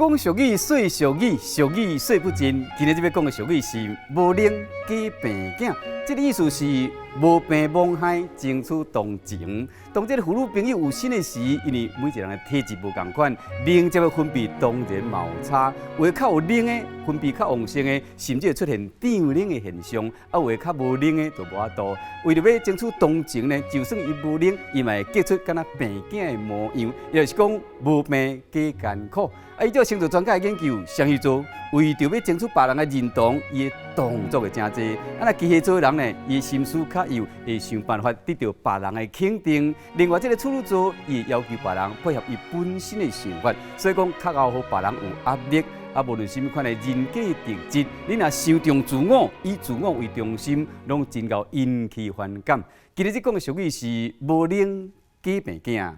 講俗語，說俗語，俗語說不盡。今日這欲講的俗語是“無能假病囝”，這个意思是無病罔害，爭取同情。當這个婦女朋友有身的時，因為每一个人的體質無仝款，凝結的分泌當然嘛有差。有的較有奶的，分泌較旺盛的，甚至會出現漲奶的現象；啊，有的較無奶的就無法度。為著欲爭取同情呢，就算伊無奶，伊嘛會結出敢若病囝的模樣，也就是講無病假艱苦。啊，依照星座專家的研究，雙魚座為著欲爭取別人的認同，伊的動作會誠濟。啊，若巨蟹座的人呢，伊的心思較幼，會想辦法得著別人的肯定。另外，這个處女座，伊會要求別人配合伊本身的想法，所以講較𠢕予別人有壓力。啊，無論啥物款的人格特質，你若傷重自我，以自我為中心，攏真𠢕引起反感。今日這講的俗語是“無奶假病囝”。